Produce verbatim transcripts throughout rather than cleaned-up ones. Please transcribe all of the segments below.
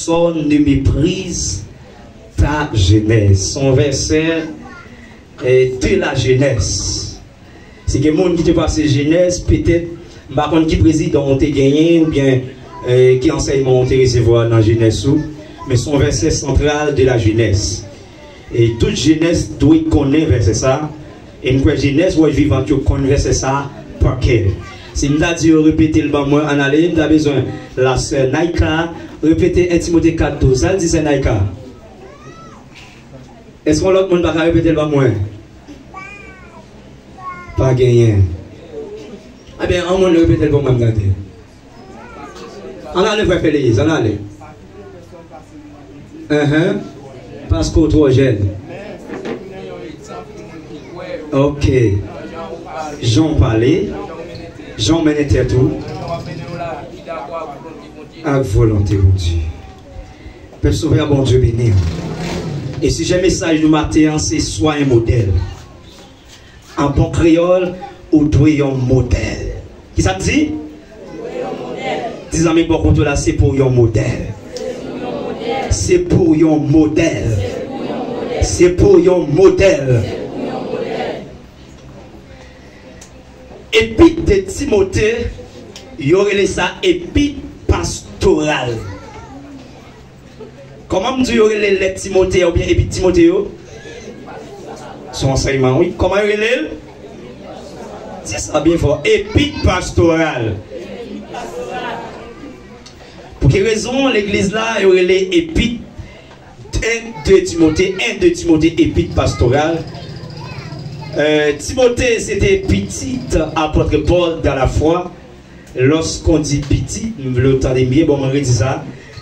Personne ne méprise ta jeunesse. Se yon vèsè, eh, de la jeunesse. Si gen moun ki te pase jenès, petèt, m pa konn ki prezidan w te genyen, oubyen, eh, ki ansèyman w te resevwa nan jenès ou, men se yon vèsè santral de la jeunesse. E tout jenès dwe konnen vèsè sa a. E m kwè jenès wòch vivant yo konn vèsè sa a pa kè. Si m ta di yo repete l ban mwen, ann ale, m ta bezwen la sè Naïka repete en Timote kat douz. Sa l di, sè Naïka? Èske yon lòt moun pa ka repete l ban mwen? Pa genyen. Ebyen, yon moun repete l pou mwen, m gade. Ann ale, frè Félix, ann ale. Enhen. Paske w twò jèn. Ok. Jan w pale, jan w mennen tèt ou ak volonte Bondye. Pèp Sovè, Bondye beni w. E sijè mesaj nou maten an, se swa yon modèl. An bon kreyòl, ou dwe yon modèl. Kisa m di? Di zanmi bò kote w la, se pou yon modèl. Se pou yon modèl. Se pou yon modèl. Epit de Timote, yo rele sa epit pastoral. Kòman m di yo rele lèt Timote a oubyen epit Timote yo? Se yon ansèyman, wi. Kòman yo rele l? Di sa byen fò. Epit pastoral. Pou ki rezon legliz la yo rele epit en de Timote, en de Timote, epit pastoral? Euh, Timote se te pitit apòt Pòl dans la foi. Lorsqu'on dit pitit, m vle w tande m byen, bon, mwen redi sa.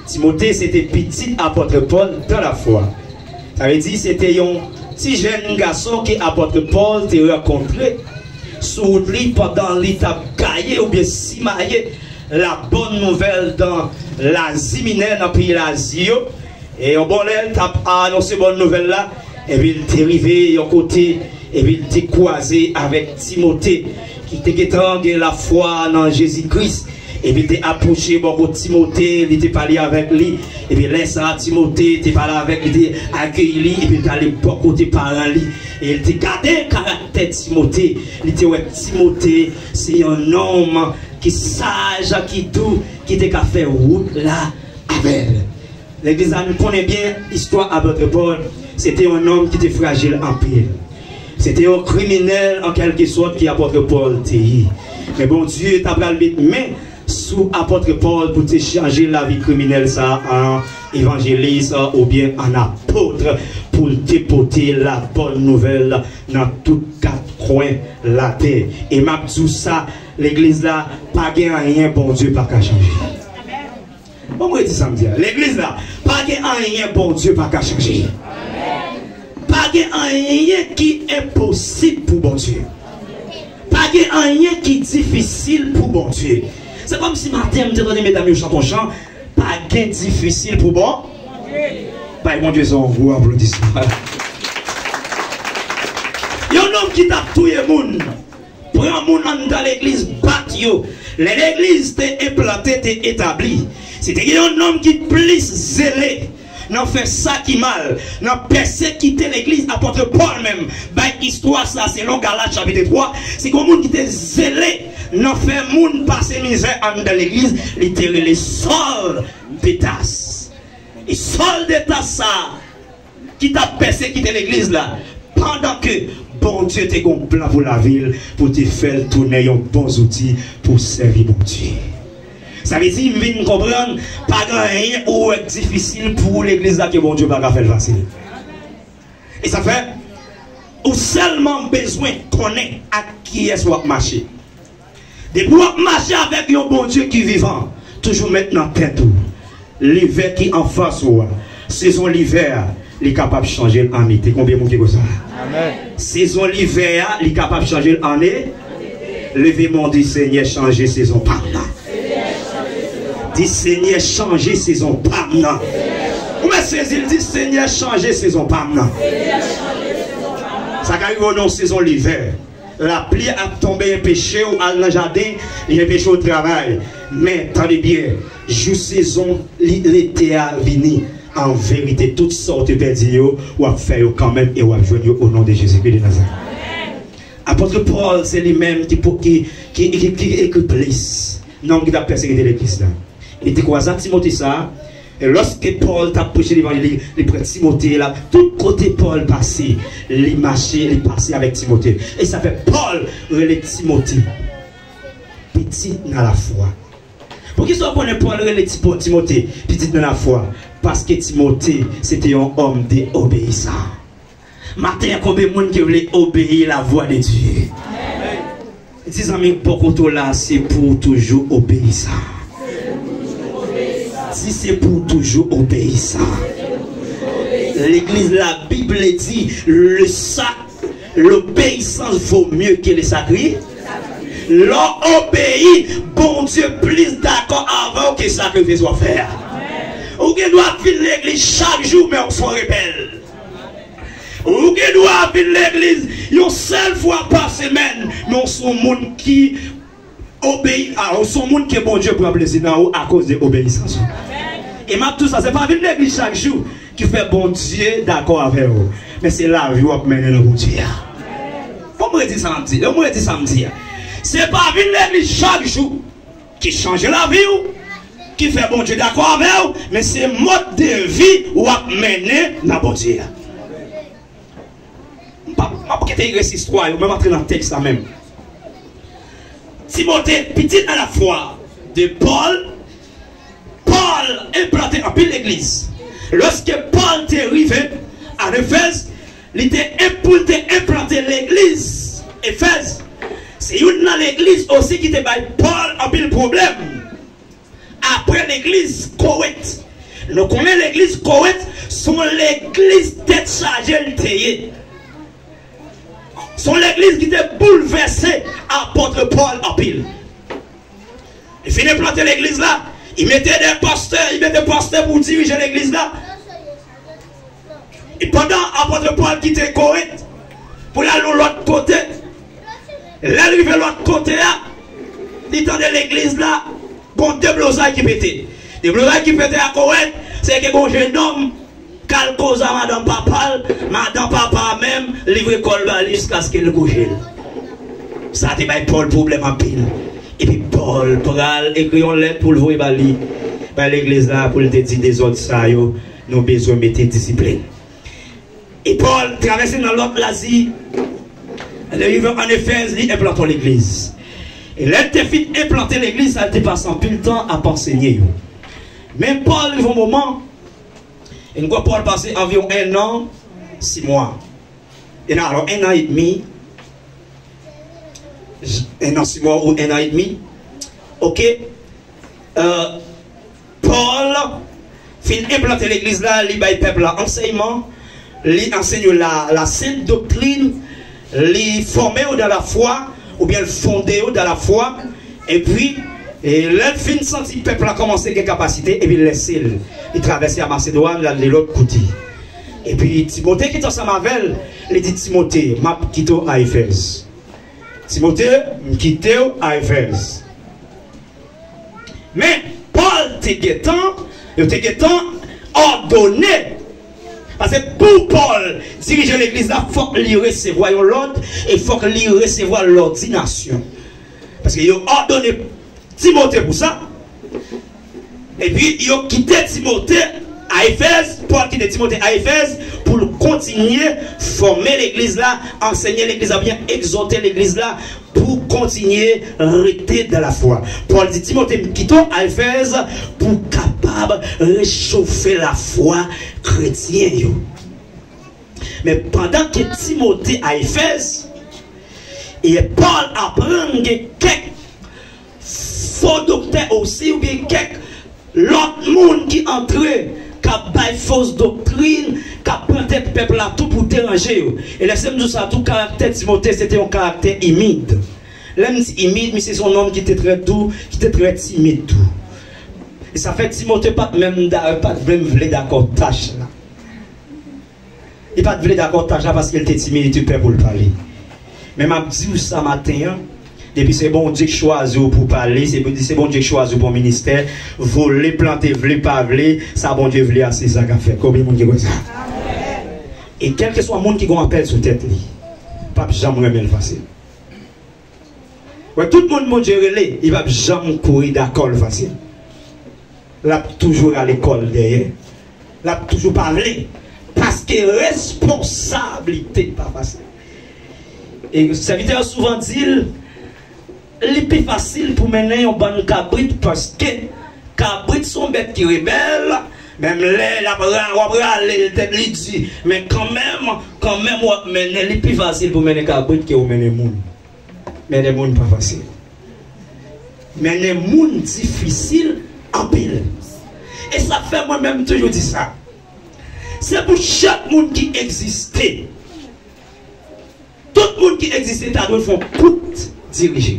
Timote se te pitit apòt Pòl dans la foi. Sa vle di, se te yon ti jèn gason ke apòt Pòl te rankontre sou wout li pandan li t ap gaye oubyen simaye la bòn nouvèl nan Lazi Minè, nan peyi Lazi yo. E yon bò lè l t ap anonse bòn nouvèl la, epi l te rive yon kote, epi l te kwaze avèk Timote, ki te gentan gen lafwa nan Jezi Kris. Epi l te apwoche bò kot Timote, li te pale avèk li. Epi lè sa a, Timote te pale avèk li, te akeyi li, epi l t ale bò kote paran li. E l te gade karaktè Timote. Li te wè Timote se yon nonm ki saj, ki dou, ki te ka fè wout la avè l. Legliz la, nou konnen byen istwa apòt Pòl. Se te yon nonm ki te frajil anpil. Se te yon kriminèl, an kèlkesòt, ke apòt Pòl te ye. Men Bondye ta pral met men sou apòt Pòl pou te chanje lavi kriminèl sa a an evanjelis oubyen an apot, pou l te pote la bòn nouvèl nan tout kat kwen latè. E m ap di w sa, legliz la, pa gen anyen Bondye pa ka chanje. Bon, mwen di sa m di a. Legliz la, pa gen anyen Bondye pa ka chanje. Pa gen anyen ki enposib pou Bondye. Pa gen anyen ki difisil pou Bondye. Se kòmsi maten m te tande medam yo chante yon chan, pa gen difisil pou Bon-, bay Bondye sa yon gwo aplodisman. Yon nonm ki t ap touye moun, pran moun anndan legliz, bat yo. Lè legliz te enplante, te etabli, si te gen yon nonm ki plis zele nan fè sa ki mal, nan pèsekite legliz, apòt Pòl menm bay istwa sa selon Galat chapit twa, si gen yon moun ki te zele nan fè moun pase mizè anndan legliz, li te rele Sòl de Taz. E Sòl de Taz sa a, ki t ap pèsekite legliz la, pandan ke Bondye te gen yon plan pou lavi l, pou te fè l tounen yon bon zouti pou sèvi Bondye. Sa vle di, m vin konprann, pa gen anyen ou wè k difisil pou legliz la ke Bondye pa ka fè l fasil. E sa fè, ou sèlman bezwen konnen ak kiyès w ap mache. Depi w ap mache avèk yon Bondye ki vivan, toujou met nan tèt ou, livè ki anfas ou a, sezon livè a, li kapab chanje l an ete. Konbyen moun ki kwè sa? Amèn. Sezon livè a, li kapab chanje l an e-, leve men w, di, Senyè, chanje sezon pa m nan. Di, Senyè, chanje sezon pa m nan. Ou mèt sezi l, di, Senyè, chanje sezon pa m nan. Sa ka rive w nan yon sezon livè. Lapli ap tonbe, enpeche w al nan jaden, li enpeche w travay. Men, tande byen, jou sezon li, lete a vini. An verite, tout sa w te pèdi yo, w ap fè yo kanmenm e w ap jwenn yo o non de Jezikri de Nazarèt. Apot Pòl, se li menm ki, ki, ki, ki, ki ekri plis nonm ki t ap pèsekite legliz la. Li te kwaze ak Timote sa, e lòske Pòl t ap preche levanjil, li, li pran Timote la. Tout kote Pòl pase, li mache, li pase avèk Timote. E sa fè Pòl rele Timote pitit nan lafwa. Poukisa w konnen Pòl rele Ti-, Timote pitit nan lafwa? Paske Timote se te yon òm de obeyisan. Maten an, konbyen moun ki vle obeyi la vwa de Dye? Di zanmi bò kote w la, se pou w toujou obeyisan. Di, se pou w toujou obeyisan. Legliz, la Bible dit, le sa, l'obéissance vaut mieux que le sacrifice. Lè w obeyi, Bondye plis dakò avè w ke sakrifis w ap fè a. Ou gen dwa vin legliz chak jou, men w se yon rebèl. Ou gen dwa vin legliz yon sèl fwa pa semèn, men w se yon moun ki obeyi a, ou se yon moun ke Bondye pran plezi nan ou akoz de obeyisans ou. E m ap di w sa, se pa vin legliz chak jou ki fè Bondye dakò avè w, men se lavi w ap mennen nan Bondye a. Fò m redi sa m di, fò m redi sa m di a. Se pa vin legliz chak jou ki chanje lavi w, ki fè Bondye dakò avè w, men se mòd de vi w ap mennen nan Bondye a. M p ap, m ap kite rès istwa yo, men m antre nan tèks la menm. Timote, pitit nan lafwa de Pòl, Pòl enplante anpil legliz. Lòske Pòl te rive a Efèz, li te, pou l te enplante legliz Efèz, se youn nan legliz osi ki te bay Pòl anpil pwoblèm. Apre legliz Kowent. Nou konnen legliz Kowent se yon legliz tèt chaje l te ye. Se yon legliz ki te boulvèse apot Pòl anpil. Li fin enplante legliz la, li mete de pastè, li mete pastè pou dirije legliz la. E pandan apot Pòl kite Korent pou l al yon lòt kote, lè l rive lòt kote a, li tande legliz la, gon deblozay ki pete. Deblozay ki pete a Korent, se ke gon jennonm k al koze a madanm papa l, madanm papa a menm livre kò l ba li jiskaske l kouche l. Sa te bay Pòl pwoblèm anpil. Epi Pòl pral ekri yon lèt pou l voye ba li, bay legliz la, pou l te di dezòd sa yo, nou bezwen mete disiplin. E Pòl travèse nan lòt Lazi, lè l rive ann Efèz, li enplante yon legliz. E lè l te fin enplante legliz sa, l te pase anpil tan ap ansenye yo. Men Pòl rive yon moman, e m kwè Pòl pase anviwon enn an, sis mwa. E nan, alò, enn an edmi, enn an sis mwa ou enn an edmi. Oke. Euh, Pòl fin enplante legliz la, li bay pèp la ansèyman, li ansenye yo la, la sent doktrin, li fòme yo dan lafwa, oubyen l fonde yo dan lafwa, epi, e lè l fin santi pèp la kòmanse gen kapasite, epi l lèse l, li travèse a Masedwàn, l al de lòt kote. Epi Timote ki t ansanm avè l, li di Timote, "M ap kite w a Efèz." Timote, m kite w a Efèz. Men, Pòl te gentan, yo te gentan òdone. Paske pou Pòl dirije legliz la, fòk li resevwa yon lòd e fòk li resevwa lòdinasyon. Paske yo òdone Timote pou sa. Epi, yo kite Timote a Efèz, Pòl kite Timote a Efèz pou l kontinye fòme legliz la, ansenye legliz la, oubyen egzòte legliz la, pou kontinye rete dan lafwa. Pòl di Timote, "M kite w a Efèz pou w kapab rechofe lafwa kretyen yo." Men pandan ke Timote a Efèz, e Pòl aprann gen kèk fo doktè osi, oubyen kèk lòt moun ki antre, k ap bay fos doktrin, k ap pran tèt pèp la tou pou deranje yo. E lèse m di w sa tou, karaktè Timote se te yon karaktè imid. Lè m di imid, misye se yon nonm ki te trè dou, ki te trè timid tou. E sa fè Timote pa t menm da-, pa t menm vle dakò tach la. Li pa t vle dakò tach la paske l te timid, li te pè pou l pale. Men m ap di w sa maten an, Depi se Bondye k chwazi w pou pale, se, se Bondye k chwazi w pou yon ministè, vole, plante, vle, pa vle, sa Bondye vle a, se sa k ap fèt. Konbyen moun ki kwè sa? E kèlkeswa moun ki gen yon apèl sou tèt li, p ap janm renmen l fasil. Wè, tout moun Bondye rele, li p ap janm kouri dakò l fasil. L ap toujou rale kò l dèyè. L ap toujou pa vle. Paske responsablite pa fasil. E sèvitè yo souvan di l, li pi fasil pou mennen yon bann kabrit, paske kabrit se yon bèt ki rebèl, menm lè l ap ra-, w ap rale l, tèt li di, men kanmenm, kanmenm w ap mennen, li pi fasil pou mennen kabrit ke w mennen moun. Mennen moun pa fasil. Mennen moun difisil anpil. E sa fè mwen menm toujou di sa. Se pou chak moun ki egziste. Tout moun ki egziste ta dwe fè yon kout dirije.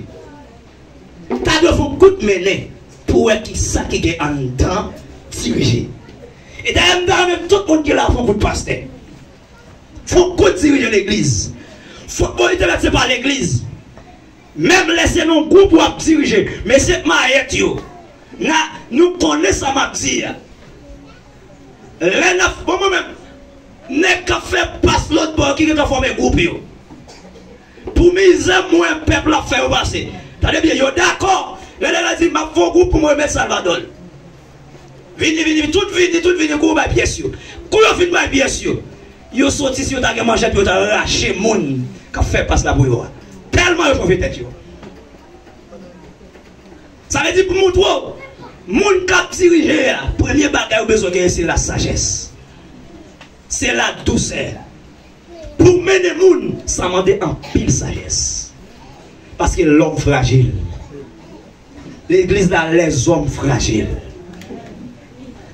Ta dwe fè yon kout mennen pou wè ki sa ki gen anndan dirije. E dayè m ta renmen tout moun ki la fè yon kout pastè. Fòk ou dirije legliz. Fòk monite mèt se pa legliz. Menm lè se nan gwoup w ap dirije, mesye k mayèt yo. Na, nou konnen sa m ap di a. Lè n ap, bon, mwen menm, nèg k ap fè pas lòt bò yo ki gentan fòme gwoup yo. Pou mizè m wè pèp la ap fè yo pase. Tande byen, yo dakò. Lè nèg la di, "M ap fè yon gwoup pou mwen remèt Salvador." Vini, vini, tout vini, tout vini, kou yo bay pyès yo. Kou yo fin bay pyès yo, yo soti, si yo ta gen manchèt, yo ta rache moun k ap fè pas la pou yo a. Tèlman yo chonje tèt yo. Sa vle di pou montre w, moun k ap dirije a, premye bagay ou bezwen genyen se la sajès. Se la dousè. Pou mennen moun, sa mande anpil sajès. Paske lòm frajil. Legliz la, lèzòm frajil.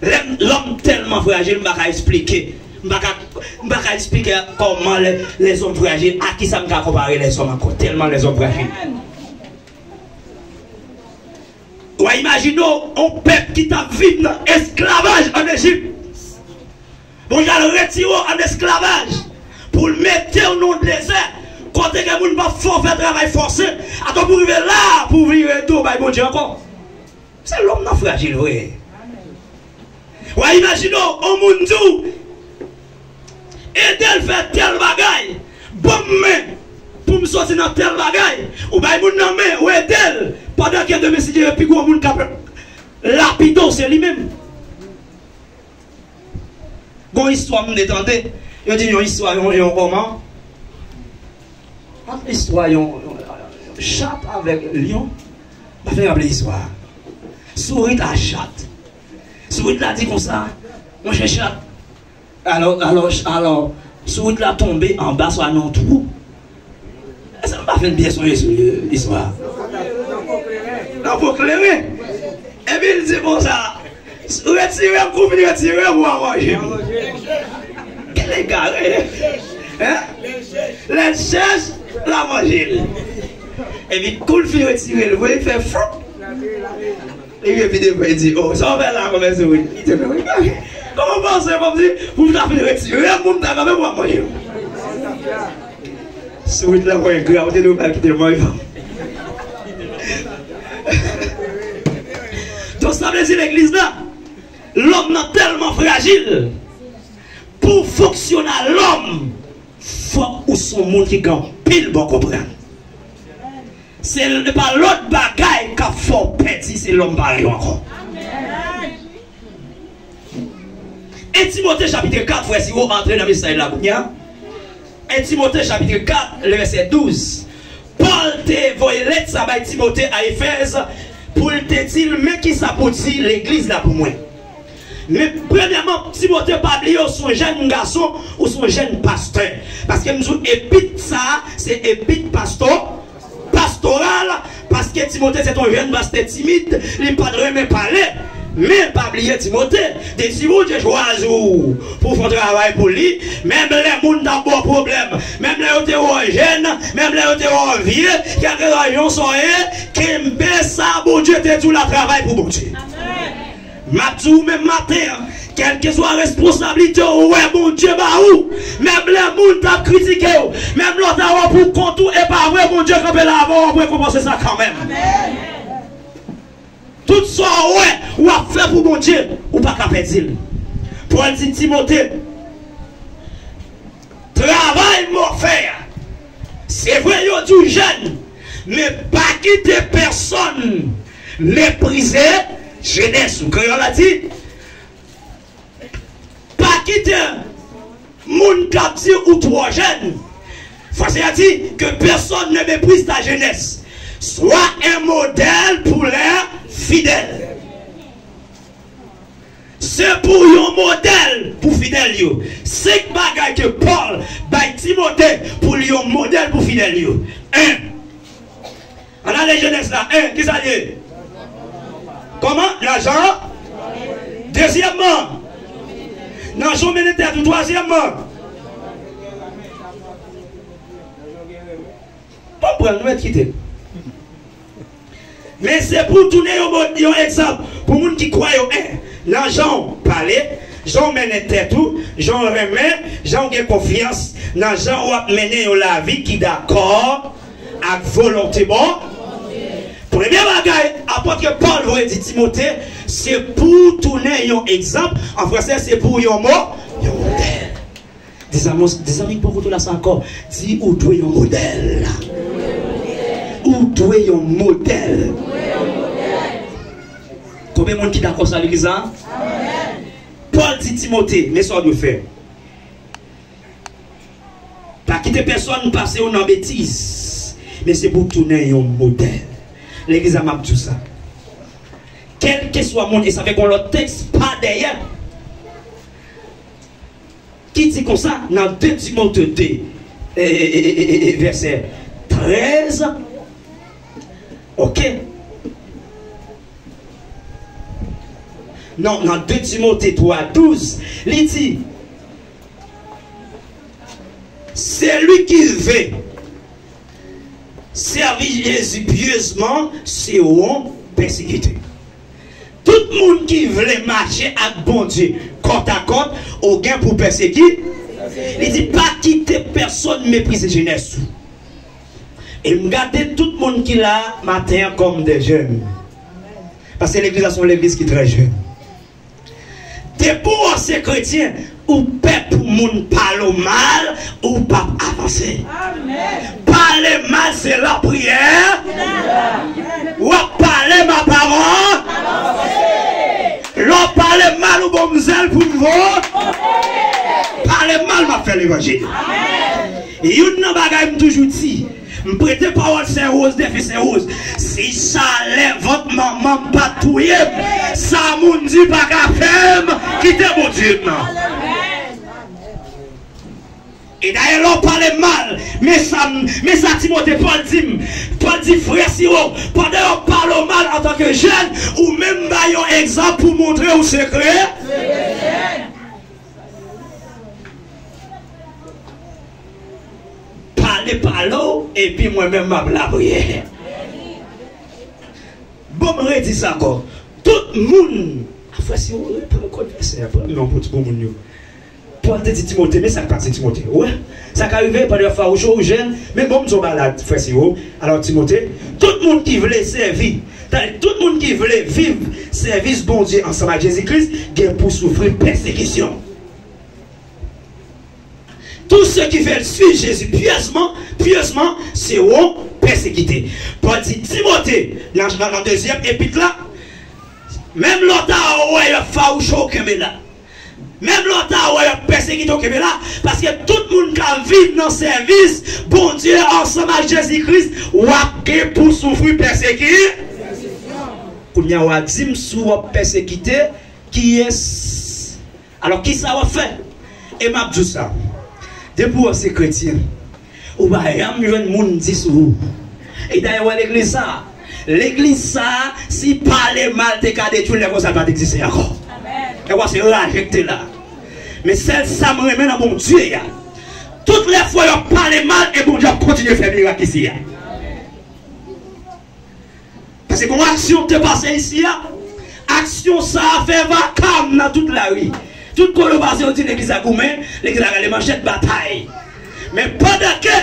Lè m, lòm tèlman frajil, m pa ka esplike. M pa ka, m pa ka esplike kòman lè, lèzòm frajil, a kisa m ka konpare lèzòm ankò. Tèlman lèzòm frajil. W a imajine w, yon pèp ki t ap viv nan esklavaj ann Ejip. Bondye al retire w ann esklavaj pou l mete w nan yon dezè kote gen moun p ap fè w fè travay fòse. Atò pou w rive la a, pou w vire do bay Bondye ankò. Se lòm nan frajil vre. W a imajine w, yon moun di w, ede l fè tèl bagay, ban m men pou m soti nan tèl bagay. Ou bay moun nan men, ou ede l, pandan ke demen si Dye vle pi gwo moun k ap lapide w se li menm. Gon istwa m te tande, yo di yon istwa, yon, yon kòman? Yon istwa, yon, yon, yon chat avèk lyon. M pa fin raple istwa a. Sourit a chat. Sourit la di konsa, "Monchè chat." Alò, alò, alò, sourit la tonbe anba swa nan yon twou. Èske m pa fin byen sonje sou istwa a? Nan po kleren. Epi l di konsa, "Retire m, kou w fin retire m, w a manje m." Kel egare! Hein? Lè l chèch, l a manje l. Epi kou l fin retire l vre, li fè fwoup. Li vin vide vre, li di, "O, sa w fè la, kòmè sourit?" Li di, "Kòman w panse, kòmsi, pou m ta fin retire m, pou m ta kanpe, w ap manje m?" Sourit la, mwen engra, ou te dwe pral kite l manje. Donk, sa vle di legliz la, lòm nan tèlman frajil, pou fonksyone a lòm, fòk ou se yon moun ki gen anpil bon konprann. Se pa lòt bagay k ap fè w pèdi, se lòm parèy ou ankò. En Timote chapit kat, frè, si w antre nan mesaj la kounye a, En Timote chapit kat, le vèsè douz. Pòl te voye lèt sa bay Timote a Efèz pou l te di l, "Men kisa pou di legliz la pou mwen." Men premyèman, Timote, pa bliye w se yon jèn gason, ou se yon jèn pastè. Paske m di w epit sa a, se epit pasto-, pastoral, paske Timote se te yon jèn pastè timid, li pa t renmen pale. Men pa bliye Timote, desi Bondye chwazi w pou w fè yon travay pou li, menm lè moun t ap ba w pwoblèm, menm lè yo te wè w jèn, menm lè yo te wè w vye, kèlkeswa jan sa w ye, kenbe sa Bondye te di w la, travay pou Bondye. M ap di w menm maten an, Kèlkeswa responsablite ou wè Bondye ba ou, menm lè moun t ap kritike w, menm lè w ta wè pou kont ou, e pa vre, Bondye kanpe la avè w, w ap rekonpanse sa kanmenm. Tout sa w wè w ap fè pou Bondye, ou pa ka pèdi l. Pòl di Timote, travay m w ap fè a, se vre yo di w jèn, men pa kite pèsonn meprize jenès ou. Kreyòl la di, pa kite moun k ap di ou twò jèn. Franse a di, que personne ne méprise ta jeunesse. Sois un modèle pour les fidèles. Se pou yon modèl pou fidèl yo. Senk bagay ke Pòl bay Timote pou l yon modèl pou fidèl yo. En, ann ale jenès la. En, kisa l ye? Kòman? Lajan. Dezyèmman, nan jan w mennen tèt ou. Twazyèmman, bon, pran l, nou mèt kite l. Men se pou w tounen yon mo-, yon egzanp pou moun ki kwè yo. En, nan jan w pale, jan w mennen tèt ou, jan w renmen, jan w gen konfyans, nan jan w ap mennen yon lavi ki dakò ak volonte Bon. Premye bagay, apot Pòl voye di Timote, se pou w tounen yon egzanp. An franse, se pou w yon mo-, yon modèl. Di zanmi, di zanmi bò kote w la sa ankò. Di, ou dwe yon modèl. Ou dwe yon modèl. Konbyen moun ki dakò sa legliz la? Pòl di Timote, men sa w dwe fè. Pa kite pèsonn pase w nan betiz, men se pou w tounen yon modèl. Legliz la, m ap di w sa. Kèlkeswa moun, e sa fè gon lòt tèks pa dèyè, ki di konsa nan de Timote de, e, e, vèsè trèz. Oke. Non, nan de Timote twa douz, li di, celui qui veut servir Jésus pieusement seront persécutés. Tout moun ki vle mache ak Bondye kòtakòt, ou gen pou pèsekite. Li di, pa kite pèsonn meprize jenès ou. E m gade tout moun ki la maten an kòm de jèn. Paske legliz la se yon legliz ki trè jèn. Depi w se kretyen, ou pè pou moun pale w mal, ou p ap avanse. Amèn. Pale mal se lapriyè. W ap pale m ap avan-. Lè w pale mal, ou ban m zèl pou m vo-. Pale mal, m ap fè levanjil. Youn nan bagay m toujou di, m prete pawòl Sè Woz, defen Sè Woz. Si chalè vant manman m pa t touye m, sa moun di pa ka fè m kite Bondye m nan. E dayè, lè w pale m mal, men sa m, men sa Timote, Pòl di m. Pòl di, frè Siwo, pandan yo pale w mal antanke jèn, ou menm bay yon egzanp pou montre w se kre-. Pale, pale w, epi mwen menm m ap lapriyè. Bon, m redi sa ankò. Tout moun, a, frè Siwo, reprann kòd vèsè a, pran non pou ti bon moun yo. Pòl te di Timote, men sa k pase Timote. Ou wè? Sa ka rive pandan y ap fawouche w, ou jèn, men bon, m di w bagay la, frè Siwo. Alò, Timote, tout moun ki vle sèvi, tande, tout moun ki vle viv sèvis Bondye ansanm ak Jezi Kris gen pou soufri pèsekisyon. Tous ceux qui veulent suivre Jésus pieusement, pieusement seront persécutés. Pòl di Timote, nan, nan, nan dezyèm epit la, menm lè w ta wè y ap fawouche w, kenbe la. Menm lè w ta wè y ap pèsekite w, kenbe la, paske tout moun k ap viv nan sèvis Bondye ansanm ak Jezi Kris, w ap gen pou soufri pèseki-. Kounye a w a di m si w ap pèsekite kiyès. Alò, kisa w ap fè? E m ap di w sa, depi w se kretyen, ou pa janm jwenn moun di sou ou. E dayè, w wè legliz sa a, legliz sa a, si pale mal te ka detwi l, lè konsa l pa t egziste ankò. Amèn. E w wè se raje k te la. Men sèl sa m renmen nan Bondye a, tout lè fwa y ap pale mal, e Bondye ap kontinye fè mirak isi a. Paske gon aksyon k te pase isi a. Aksyon sa a fè vakam nan tout lari. Tout kote w pase, yo di legliz la goumen, legliz la rale manchèt, batay. Men pandan ke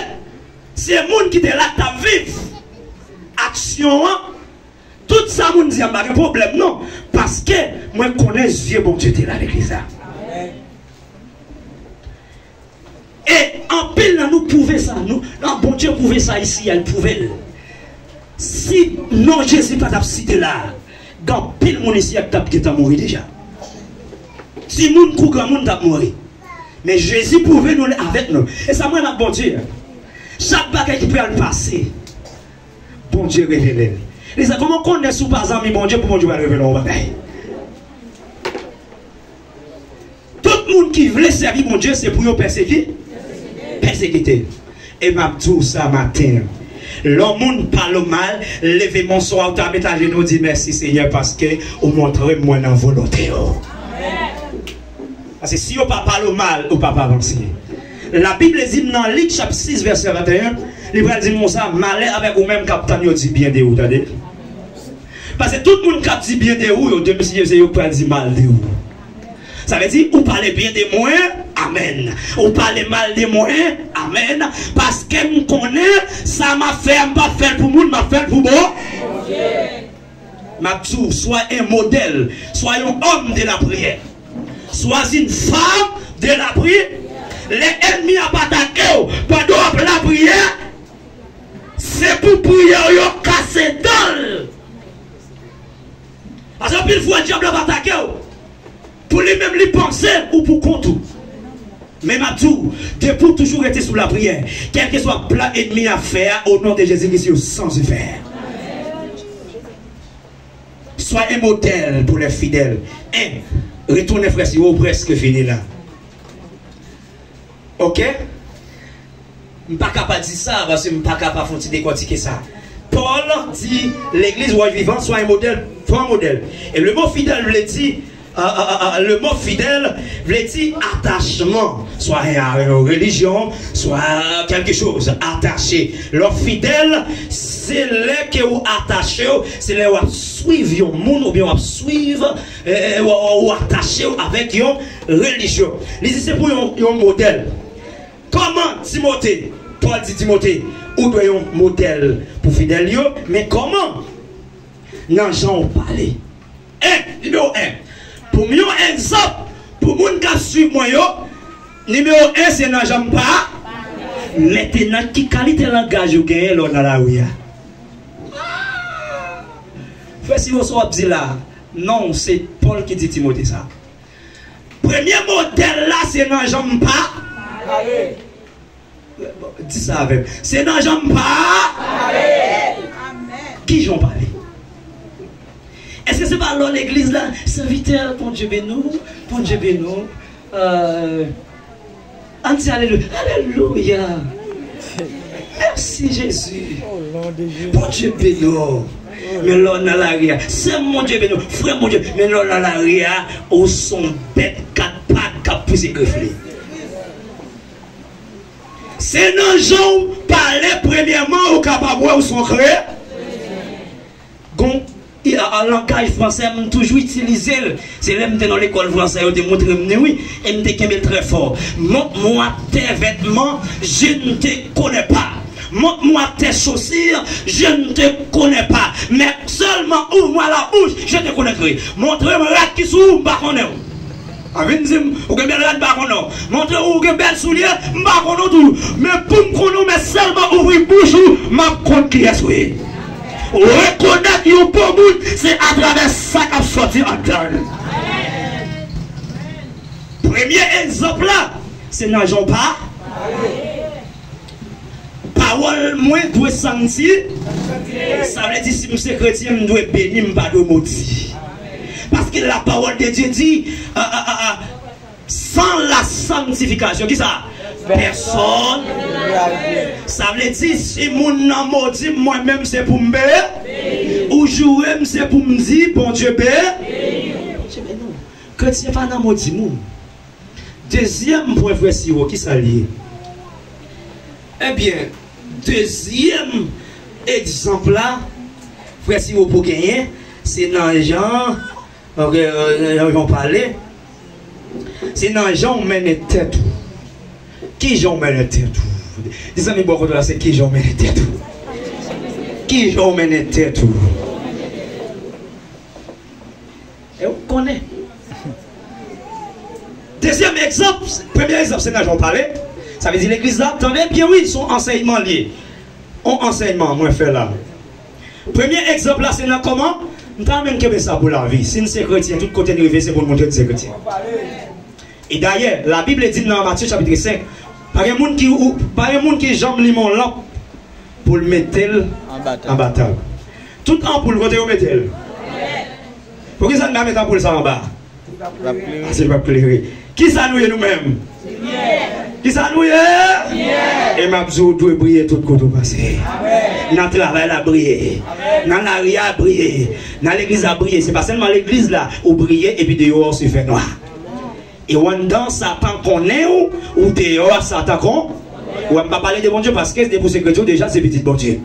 se moun ki te la k t ap viv aksyon an, tout sa moun di a, m pa gen pwoblèm non, paske mwen konnen zye Bondye te la legliz la. E anpil nan nou pwouve sa, nou, nan Bondye pwouve sa isi a, l pwouve l. Si non Jezi pa t ap site la, gen anpil moun isi a k t ap gentan mouri deja. Timoun kou granmoun t ap mouri. Men Jezi pwouve nou l avèk nou. E sa m renmen ak Bondye a. Chak bagay ki pral pase, Bondye revele l. Li di, kòman w konnen si w pa zanmi Bondye pou Bondye pral revele w yon bagay? Tout moun ki vle sèvi Bondye, se pou yo pèseki-, pèsekite. E m ap di w sa maten an. Lè yon moun pale w mal, leve men w swa ou ta met ajenou, di, mèsi Senyè paske ou montre m mwen nan volonte w. Paske si yo pa pale w mal, ou p ap avanse. Labib di m nan Lik chapit sis vèsè venteyen, li pral di m konsa, malè avèk ou menm k ap tann yo di byen de ou, tande. Paske tout moun k ap di byen de ou yo, demen si Dye vle, yo pral di mal de ou. Sa vle di, ou pale byen de mwen, amèn. Ou pale mal de mwen, amèn. Paske m konnen sa m ap fè a, m p ap fè l pou moun, m ap fè l pou Bon-, m ap di w, swa un modèle, swa yon homme de la prière, swa une femme de la prière. Lè ènmi ap atake w pandan w ap lapriyè, se pou priyè w yo kase dan l. Paske anpil fwa dyab la ap atake w. Pou li menm li panse ou pou kont ou. Men m ap di w, depi w toujou rete sou lapriyè, kèlkeswa plan ènmi a fè a, o non de Jezi Kris, yo san efè. Sois un modèle pour les fidèles. En, retounen frè Siwo, ou prèske fini la. Oke? M pa ka pa di sa, paske m pa ka pa fon ti dekòtike sa. Pòl di legliz wòch vivan, sois un modèle, fè yon modèl. E le mo fidèl vle di, a, a, a, a, le mo fidèl vle di atachman, swa a yon relijyon, swa kèlke choz, atache. Lè w fidèl, se lè ke ou atache w, se lè w ap swiv yon moun oubyen w ap swiv, e, e, w, w, w atache w avèk yon relijyon. Li di se pou yon, yon modèl. Kòman Timote, Pòl di Timote, ou dwe yon modèl pou fidèl yo, men kòman? Nan jan w pale. En, nimewo en, pou m yon egzanp pou moun k ap swiv mwen yo, nimewo en se nan jan m pa. Mentenan, ki kalite langaj ou genyen lè w nan lari a? Frè Siwo, sa w ap di la, non, se Pòl ki di Timote sa. Premye modèl la, se nan jan m pa. Di sa avè m. Se nan jan m pa. Ki jan w pale? Èske se pa lò legliz la? Sèvitè, Bondye beni w, Bondye beni w. Euh, ann di alelouya. Alelouya. Mèsi Jezi. Bondye beni w. Men lè w nan lari a, sè m, Bondye beni w, frè m, Bondye, men lè w nan lari a, ou se yon bèt kat pat k ap pouse grefle. Se nan jan w pale, premyèman, ou kapab wè ou se yon kre-, gon, i, a, a, langaj fransè, m toujou itilize l. Se lè m te nan lekòl fransè, yo te montre m li, wi. E m te kenbe l trè fò. Montre-moi tes vêtements, je ne te connais pas. Montre-moi tes chaussures, je ne te connais pas. Mais seulement ouvre-moi la bouche, je te connaîtrai. Montre m rad ki sou ou, m pa konnen w. A vin di m, ou gen bèl rad, m pa konnen w. Montre ou gen bèl soulye, m pa konnen w tou. Men pou m konnen w, men sèlman ouvri bouch ou, m ap konn kiyès ou ye. Rekonèt yon bon moun, se atravè sa k ap sòti anndan l. Premye egzanp la, se nan jan w pa. Pawòl mwen dwe sankti. Sa vle di, si m se kretyen, m dwe beni, m pa dwe modi. Paske la parole de Dieu dit, a, a, a, a, sans la sanctification, ki sa? Personne. Sa vle di, si moun nan modi m, mwen menm se pou m be-, ou joure m, se pou m di, Bondye be-, Bondye beni w. Kretyen pa nan modi moun. Dezyèm pwen, frè Siwo, ki sa l ye? Ebyen, dezyèm egzanp la, frè Siwo pou genyen, se nan jan, ok, euh, nan jan w pale. Se nan jan w mennen tèt ou. Ki jan w mennen tèt ou? Di zanmi bò kote w la, se ki jan w mennen tèt ou. Ki jan w mennen tèt ou? E ou konnen. Dezyèm egzanp, premye egzanp, se nan jan w pale. Sa vle di legliz la, tande byen wi, se yon ansèyman l ye. Yon ansèyman mwen fè la. Premye egzanp la, se nan kòman, m ta renmen n kenbe sa pou lavi. Si n se kretyen, tout kote n rive, se pou n montre n se kretyen. E dayè, Labib di n nan Matye chapit senk, pa gen moun ki, ou, pa gen moun ki janm limen yon lanp pou l mete l anba tab. Tout anpoul, kote yo mete l? Poukisa n pa met anpoul sa anba? Paske l p ap klere. Kisa nou ye nou menm? Kisa nou ye? E m ap di w, w dwe briye tout kote w pase. Nan travay la, briye. Nan lari a, briye. Nan legliz la, briye. Se pa sèlman legliz la ou briye epi deyò a w se fènwa. E w anndan, Satan konnen w, ou deyò a, Satan kon. Ou wè, m pa pale de Bondye paske depi w se kretyen, w deja se pitit Bondye.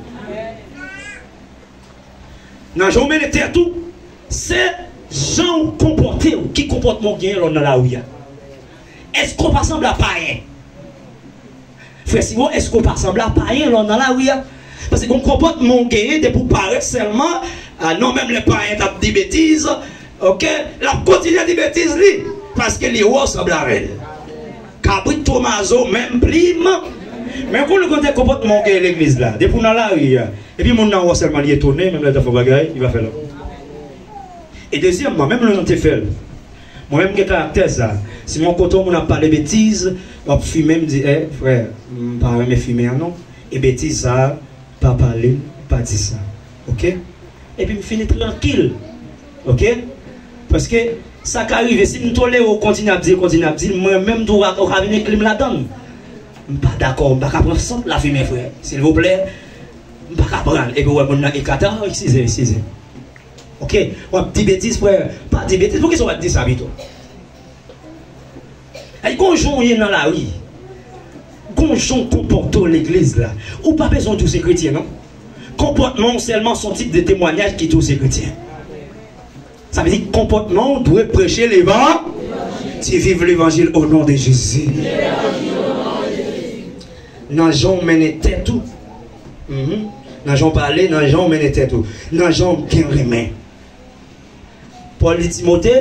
Nan jan w mennen tèt ou, se jan w konpòte w, ki konpòtman w genyen lè w nan lari a. Èske w pa sanble a payen? Frè Siwo, èske w pa sanble a payen lè w nan lari a? Paske gon konpòtman w genyen depi w parèt sèlman, a non, menm lè payen t ap di betiz, oke, l ap kontinye di betiz li, paske li wè w sanble avè l. Kabrit Tomazo, menm plim. Men konnen kote konpòtman w genyen legliz la, depi w nan lari a, epi moun nan wè w sèlman li etone, menm lè l ta fè yon bagay, li pa fè l ankò. E dezyèmman, menm lè nou te fè l, mwen menm m gen karaktè sa. Si m wè kote yon moun ap pale betiz, w ap fimen, m di, eh, frè, m pa renmen fimen an non. E betiz sa, pa pale, pa di sa. Oke? Epi m fini trankil. Oke? Paske sa ka rive, si m tolere w kontinye ap di l, kontinye ap di l, mwen menm tou, w ka vin enkli m ladan l. M pa dakò, m pa ka pran sant lafimen, frè. Silvouplè, m pa ka pran l. Epi w wè moun nan ekate, ah, eskize, eskize. Oke? W ap di betiz, frè. Pa di betiz. Poukisa w pa t di sa pito? Ay, gon jan w ye nan lari. Gon jan w konpòte w legliz la. Ou pa bezwen di w se kretyen, non. Konpòtman w sèlman se yon tip de temwayaj ki di w se kretyen. Sa vle di konpòtman w dwe preche levan-, ti viv levanjil o non de Jezi. Nan jan w mennen tèt ou. Mhm. Nan jan w pale, nan jan w mennen tèt ou. Nan jan w gen renmen. Pòl di Timote,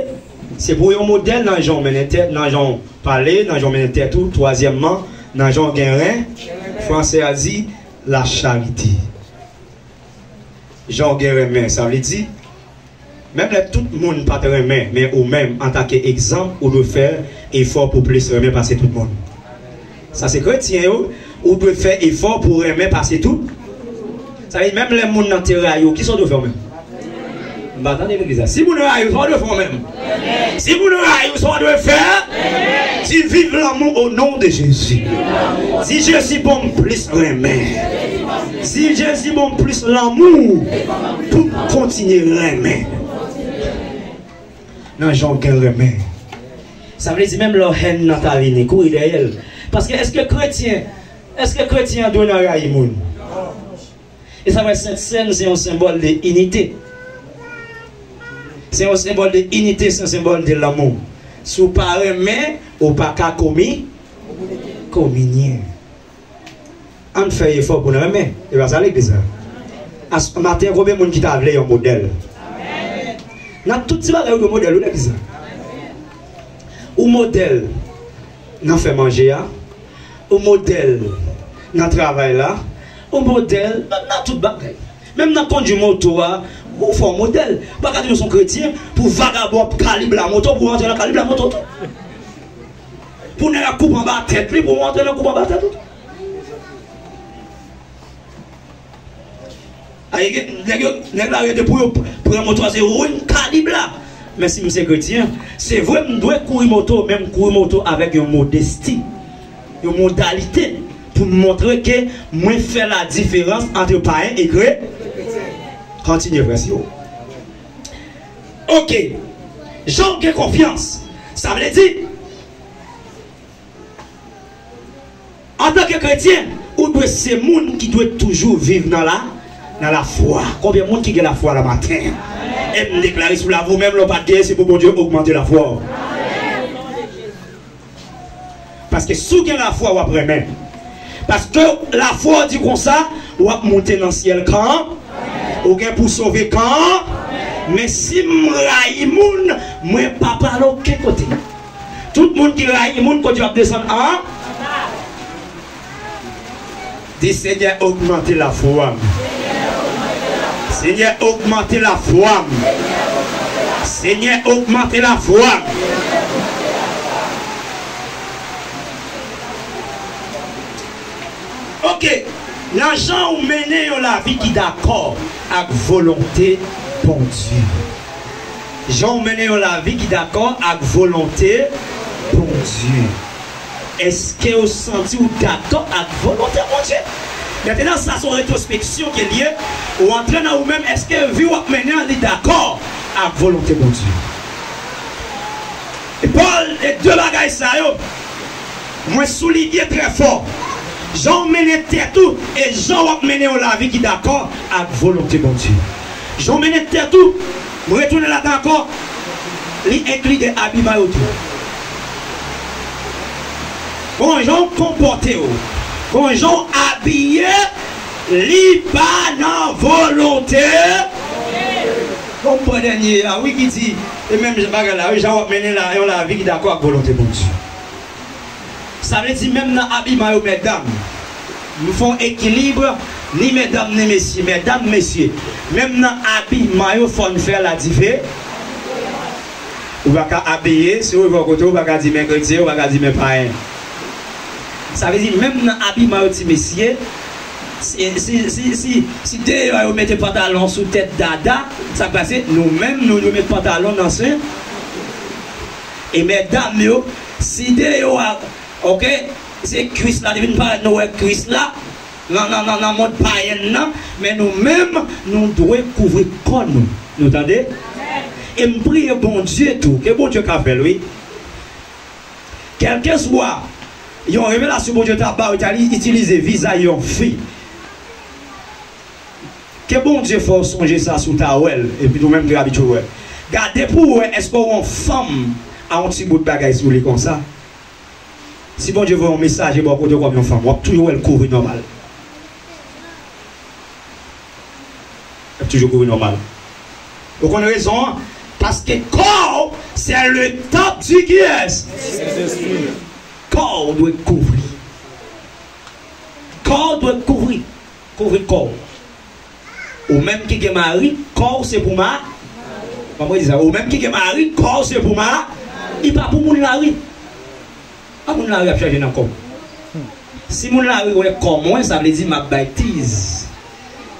se pou yon modèl nan jan w mennen tèt, nan jan w pale, nan jan w mennen tèt ou. Twazyèmman, nan jan w gen ren, franse a di, la charite. Jan w gen renmen, sa vle di, menm lè tout moun pa t renmen, men ou menm, antanke egzanp, ou dwe fè efò pou plis renmen pase tout moun. Sa se kretyen yo, ou dwe fè efò pou renmen pase tout. Sa vle di, menm lè moun nan te rayi w, kisa w dwe fè ou menm? M pa tande legliz la. Si moun rayi w, sa w dwe fè ou menm? Si moun rayi w, sa w dwe fè? Di, viv lanmou o non de Jezi. Di, Jezi ban m plis renmen. Di, Jezi ban m plis lanmou pou m kontinye renmen. Nan jan w gen renmen. Sa vle di menm lè hèn nan ta vini, kouri dèyè l. Paske èske kretyen, èske kretyen an dwe nan rayi moun? E sa fè Sentsèn se yon senbòl de inite. Se yon senbòl de inite, se yon senbòl de lanmou. Si w pa renmen, ou pa ka komi-, kominye. Ann fè efò pou n renmen. E pa sa legliz la. As-, maten, konbyen moun ki ta vle yon modèl? Nan tout ti bagay, ou dwe modèl, ou legliz la. Ou modèl nan fè manje a. Ou modèl nan travay la. Ou modèl nan, nan tout bagay. Menm nan kondui moto a, ou fè yon modèl. Ou pa ka di nou se yon kretyen, pou vagabon ap kalib la moto, pou w antre nan kalib la moto tou. Pou nèg ap koupe anba tèt li, pou w antre nan koupe anba tèt ou tou. Ay, gen, nèg yo, nèg la rete pou yo p-, pran moto a, se wouy kalib la. Men si m se kretyen, se vre m dwe kouri moto, men m kouri moto avèk yon modesti, yon modalite pou m montre ke mwen fè ladiferans ant payen e kre-, kontinye, frè, si w. Oke. Jan w gen konfyans. Sa vle di, antanke kretyen, ou dwe se moun ki dwe toujou viv nan la, nan lafwa. Konbyen moun ki gen lafwa la maten? E m deklare sou lavi w, menm lè w pa t genyen, se pou Bondye ogmante lafwa w. Paske si w gen lafwa, w ap renmen. Paske lafwa w di konsa, w ap monte nan syèl kan an, ou gen pou sove kan an. Men si m rayi moun, mwen pa prale okenn kote. Tout moun ki rayi moun, kote yo ap desann an? Di, Senyè, ogmante lafwa m. Senyè, ogmante lafwa m. Senyè, ogmante lafwa m. Ok, nan jan ou mennen yon lavi ki dakò ak volonte Bondye. Jan w mennen yon lavi ki dakò ak volonte Bondye. Èske w santi w dakò ak volonte Bondye? Mentnan, sa se yon retwospeksyon ke l ye. Ou antre nan ou menm, èske vi w ap mennen an li dakò ak volonte Bondye? E Pòl, e de bagay sa yo, mwen souliye trè fò. Jan w mennen tèt ou e jan w ap mennen yon lavi ki dakò ak volonte Bondye. Jan w mennen tèt ou, m retounen ladan ankò, li enkli de abiman yo tou. Bon jan w konpòte w, bon jan w abiye, li pa nan volonte. Bon, m pran dènye a, wi, ki di, e menm bagay la, wi, jan w ap mennen la, yon lavi ki dakò ak volonte Bondye. Sa vle di, menm nan abiman yo, mètdam, m fè yon ekilib, ni mètdam, ni mesye, mètdam, mesye, menm nan abiman yo, fò n fè ladife. Ou pa ka abiye, si w rive yon kote, ou pa ka di men kretyen, ou pa ka di men payen. Sa vle di, menm nan abiman yo, ti mesye, si, si, si, si, si deyò a yo mete pantalon sou tèt dada, sa k pase? Nou menm, nou dwe met pantalon nan sen. E mètdam yo, si deyò a, ok, se kwis la, depi n parèt, nou wè kwis la, nan, nan, nan, nan mond payen nan, men nou menm, nou dwe kouvri kò nou. Nou tande? E m priye Bondye tou, ke Bondye ka fè l, wi. Kèlkeswa yon revelasyon Bondye ta ba w, ta li itilize vizaj yon fi. Ke Bondye fè w sonje sa si w ta wè l, epi nou menm ki abitye wè l. Gade pou w wè, èske w wè yon fanm a yon ti bout bagay sou li konsa? Si Bondye voye yon mesaje ba w kote w kòm yon fanm, w ap toujou wè l kouvri nòmal. L ap toujou kouvri nòmal. Ou konn rezon an? Paske kò w, c'est le temple du qui est? Kò w dwe kouvri. Kò w dwe kouvri. Kouvri kò w. Ou menm ki gen mari, kò w se pou ma-, kòman di sa? Ou menm ki gen mari, kò w se pou ma-, li pa pou moun lari. A, moun lari ap chaje nan kò m. Si moun lari wè kò mwen, sa vle di m ap bay tiz.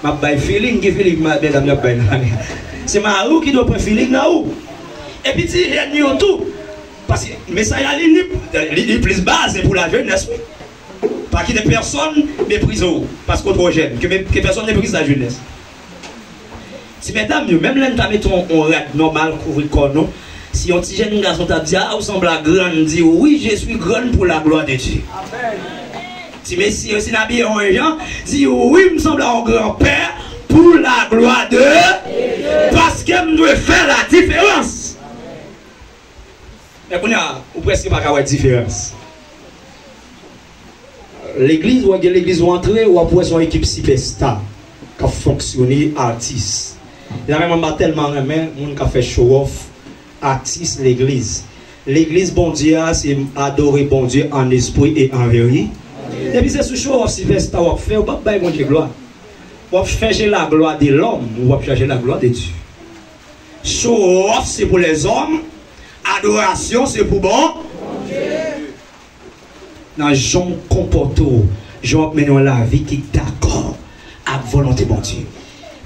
M ap bay feeling, ki feeling ma-, medam yo ap bay la? Se mari w ki dwe pran feeling nan ou. Epi ti jèn yo tou. Paske mesaj la li, li, li, li plis baze pou lajenès, wi. Pa kite pèsonn meprize w paske w twò jèn. Ke, me- ke pèsonn meprize lajenès. Ti medam yo, menm lè n ta mete yon, yon rad nòmal kouvri kò nou, si yon ti jèn gason ta di, "Ah, ou sanble a grann," di, "Oui, je suis grande pour la gloire de Dieu." Ti mesye yo, si n abiye yon jan, di, "Oui, m sanble a yon granpè pour la gloire de," paske m dwe fè ladiferans. Men kounye a, ou prèske pa ka wè diferans. Legliz, w ap gen legliz ou antre, w ap wè se yon ekip sipèsta k ap fonksyone, atis. E sa menm mwen pa tèlman renmen moun k ap fè show off atis legliz. Legliz Bondye a, se adore Bondye an espri e an verite. Depi se sou show off sipèsta w ap fè, ou p ap bay Bondye glwa. W ap chèche la glwa de lòm, ou p ap chèche la glwa de Dye. Show off se pou lèzòm, adorasyon se pou bon. Nan jan w konpòte w, jan w ap mennen yon lavi ki dakò ak volonte Bondye.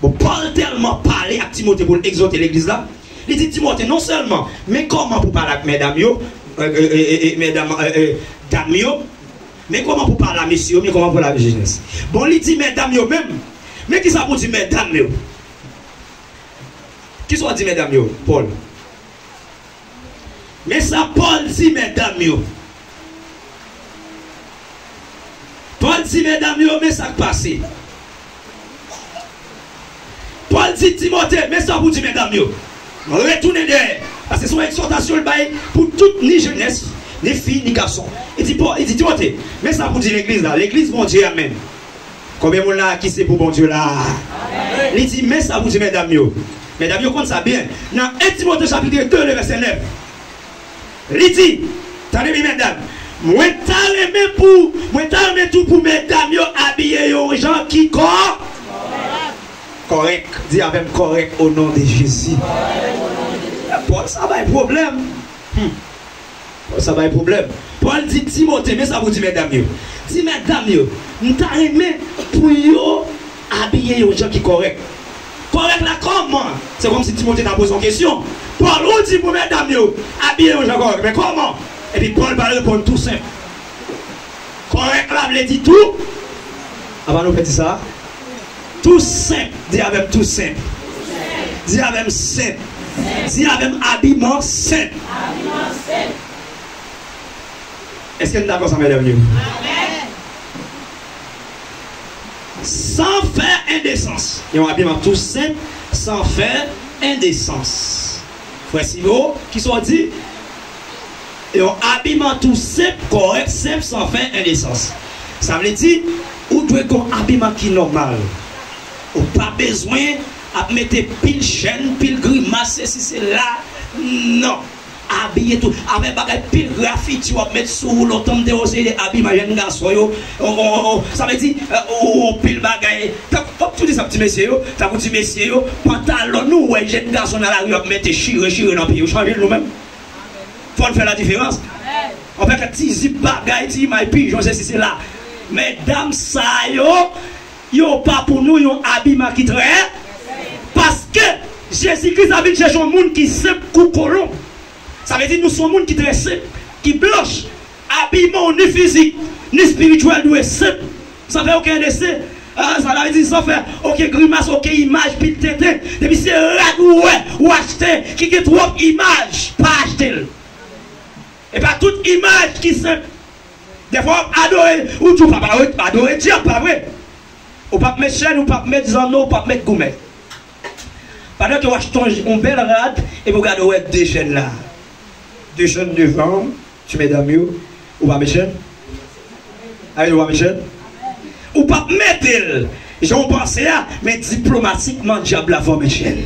Bon, Pòl tèlman pale ak Timote pou l egzòte legliz la, li di Timote, non sèlman, men kòman pou pale ak medam yo, e, e, e, e, medam, e, e, dam yo, men kòman pou pale a mesye yo, men kòman pou pale a jenès. Bon, li di medam yo menm, men kisa pou di medam yo? Kisa w di medam yo, Pòl? Men sa Pòl di medam yo. Pòl di medam yo, men sa k pase. Pòl di Timote, men sa w pou di medam yo. Retounen dèyè. Paske se yon egzòtasyon l bay pou tout ni jenès, Ni fi, ni gason. Li di, Pòl, li di, Timote, men sa pou di legliz la, legliz Bondye a menm. Konbyen moun la ki se pou Bondye la? Li di, men sa pou di medam yo. Medam yo konn sa byen. Nan en Timote chapit de, le vèsè nèf. Li di, tande byen medam, mwen ta renmen pou, mwen ta renmen tou pou medam yo abiye yon jan ki kò, kòrèk. Di avè m, kòrèk, o non de Jezi. Pòl sa bay pwoblèm. Hmm. Sa bay pwoblèm. Pòl di Timote, men sa pou di medam yo. Di medam yo, m ta renmen pou yo abiye yon jan ki kòrèk. Kòrèk la kòman? Se kòmsi Timote ta poze yon kesyon. Pòl, ou di pou medam yo abiye yon jan kòrèk, men kòman? Epi Pòl pral reponn tou senp. Kòrèk la vle di tou. Apa nou fè di sa? Tou senp. Di avè m, tou senp. Di avè m, senp. Di avè m, abiman senp. Èske n dakò sa, medam yo? San fè endesans. Yon abiman tou senp, san fè endesans. Frè Simo, kisa w di? Yon abiman tou senp, kòrèk, senp, san fè endesans. Sa vle di, ou dwe gon abiman ki nòmal. Ou pa bezwen ap mete pil chèn, pil grimas, sesi, sela. Non. Abiye tou. Avè bagay pil grafiti w ap met sou ou. Lontan m te wè yon seri de abiman jèn gason yo. O, o, o, o, sa vle di, e, o, o, pil bagay. Tank-, fòk tou di sa pou ti mesye yo. Tankou ti mesye yo, pantalon nou wè jèn gason nan lari ap mete chire, chire nan pye yo. Chanje l nou menm. Fò n fè ladiferans. Anpè kèk ti zip bagay, ti imaj pijon, sesi, sela. Medam sa yo, yo pa pou nou yon abiman ki trè. Paske Jezi Kris ap vin chèche yon moun ki senp kou kolonb. Sa vle di nou se yon moun ki trè senp, ki blanch. Abiman w ni fizik, ni espirityèl dwe senp. San fè okenn desen. Ah, sa vle di san fè okenn grimas, okenn imaj, pil tenten. Depi se rad ou wè, ou achte, ki gen twòp imaj, pa achte l. E pa tout imaj ki senp. Dèfwa w ap adore, ou di w p ap adore, adore dyab, pa vre? Ou p ap met chèn, ou p ap met zanno, ou p ap met goumen. Pandan ke w achte yon, yon bèl rad, epi w gade w wè de chèn la. De chèn devan, ti medam yo, ou pa met chèn? Ayi, ou pa met chèn? Ou p ap mete l jan w panse a, men diplomatikman, dyab la fè w met chèn.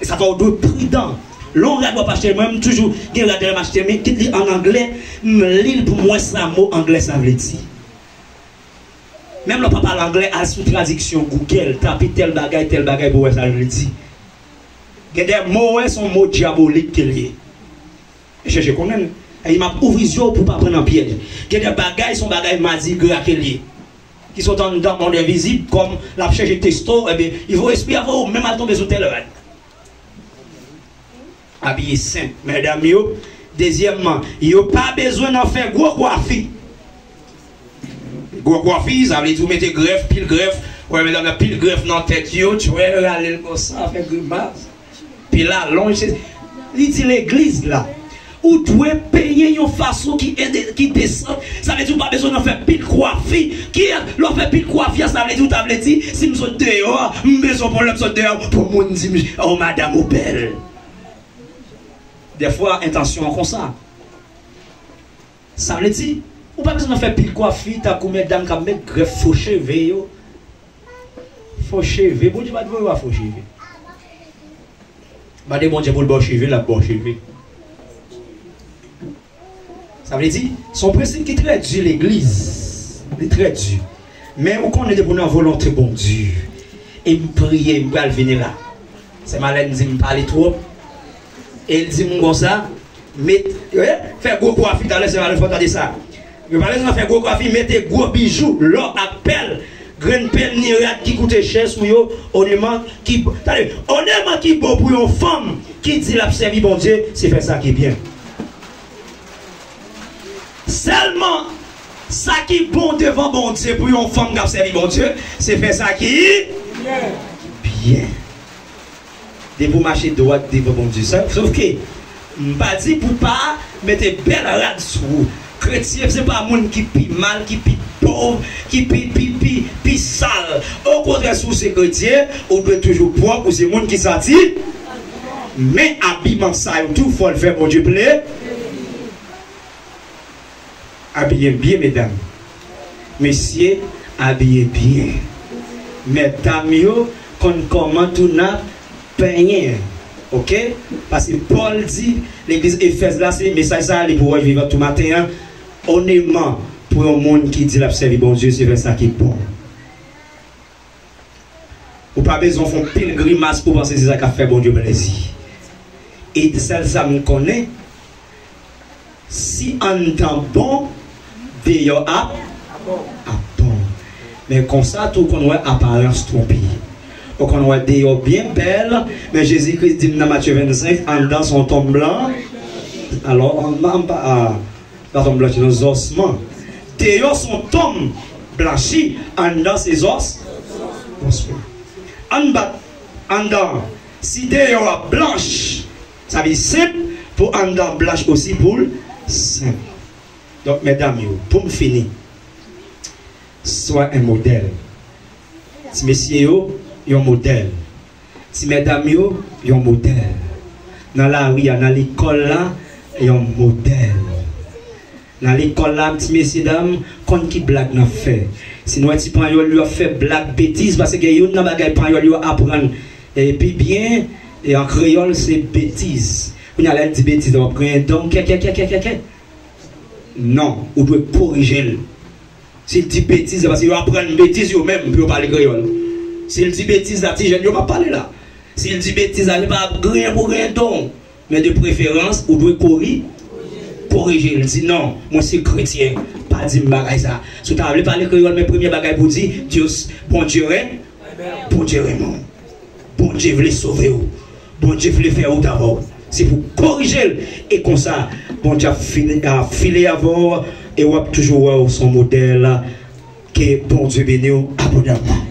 E sa fè w dwe pridan. Lè yon rad w ap achte, mwen menm toujou gen rad lè m achte, men kit li ann anglè, m li l pou m wè sa mo anglè sa vle di. Menm lè w pa pale anglè, al sou tradiksyon Google, tape tèl bagay, tèl bagay pou w wè sa l vle di. Gen de mo w wè, se yon mo dyabolik ke l ye. Chèche konnen l. E m ap ouvri zye w pou w pa pran nan pyèj. Gen de bagay, se yon bagay madigra ke l ye. Ki sot anndan mond envizib, kòm l ap chèche teste w, ebyen, il faut espri avè w menm al tonbe sou tèl rad. Abiye senp, medam yo. Dezyèmman, yo pa bezwen nan fè gwo kwafi. Gwo kwafi, sa vle di w mete grèf, pil grèf. Wè, medam nan pil grèf nan tèt yo, tchwè, rale l konsa, fè grimas. Pil alonj, se, li di legliz la. Ou dwe penyen yon fason ki ede, ki desan. Sa vle di ou pa bezwen nan fè pil kwafi. Ki, lè w fè pil kwafi a, sa vle di ou ta vle di, si m sot deyò a, m bezwen pou lè m sot deyò a, pou moun di m, "O, madanm ou bèl." Dèfwa, entansyon an konsa. Sa vle di, ou pa bezwen nan fè pil kwafi, tankou medam k ap met grèf fo cheve yo. Fo cheve, Bondye pa t voye w a fo cheve. Mande Bondye pou l ba w cheve, l ap ba w cheve. Sa vle di, se yon prensip ki trè di legliz. Li trè di. Men ou konnen depi w nan volonte Bondye. E m priye, m pral vini la. Sè Malèn di m pale twòp. E l di m konsa, met, eh, fè gwo kwafi, talè Sè Malèn fò tande sa. Yo pa bezwen fè gwo kwafi, mete gwo bijou, lò ak pèl, grenn pèl ni rad ki koute chè sou yo, òneman ki, tande, òneman ki bon pou yon fanm ki di l ap sèvi Bondye, se fè sa ki byen. Sèlman, sa ki bon devan Bondye pou yon fanm k ap sèvi Bondye, se fè sa ki byen. Depi w mache dwat devan Bondye. Sa, sof ke, m pa di pou pa mete bèl rad sou ou. Kretyen, se pa moun ki pi mal, ki pi pòv, ki pi, pi, pi, pi sal. Okontrè, si w se kretyen, ou dwe toujou pwòp, ou se moun ki santi. Men abiman sa yo tou, fò l fè Bondye ple. Abiye byen, medam. Mesye, abiye byen. Medam yo konn kòman tou n ap penyen. Oke? Paske Pòl di legliz Efèz la, se mesaj sa a li pou wè vivan tou maten an. Onètman, pou yon moun ki di l ap sèvi Bondye, se fè sa ki bon. Ou pa bezwen fè yon pil grimas pou panse se sa k ap fè Bondye plezi. E sèl sa m konnen, si anndan bon, deyò ap ap bon. Men konsa tou, ou konn wè aparans twonpe. Ou konn wè deyò byen bèl, men Jezi Kris di m nan Matye vennsenk, anndan se yon tonm blan. Alò, m pa, m pa, a, pa tonm blanchi, non, zòsman. Deyò se yon tonm blanchi, anndan se zòs. Zòsman. Ann bat anndan an. Si deyò a blanch, sa vle senp, pou anndan blanch osi pou l senp. Donk, medam yo, pou m fini, swa yon modèl. Ti mesye yo, yon modèl. Ti medam yo, yon modèl. Nan lari a, nan lekòl la, yon modèl. Nan lekòl la, ti mesye dam, konn ki blag n ap fè. Si n wè ti panyòl yo ap fè blag betiz, paske gen youn nan bagay panyòl yo aprann, e, pi byen, e, an kreyòl, se betiz. Kounye a, lè l di betiz, w ap griyen dan w, kè, kè, kè, kè, kè, kè. Non, ou dwe korije l. Si l di betiz, se paske yo aprann betiz yo menm pou yo pale kreyòl. Si l di betiz la, ti jèn yo p ap pale la. Si l di betiz la, se pa ap griyen pou griyen dan w. Men de preferans, ou dwe kori-, korije l. Di, "Non, mwen se kretyen, pa di m bagay sa." Si w ta vle pale kreyòl, men premye bagay pou w di, "Dye, Bondye ren-, Bondye renmen w." Bondye vle sove w. Bondye vle fè wout avè w. Se pou korije l. E konsa, Bondye ap fini, ap file avè w. E w ap toujou wè w se yon modèl. Ke Bondye beni w abondanman.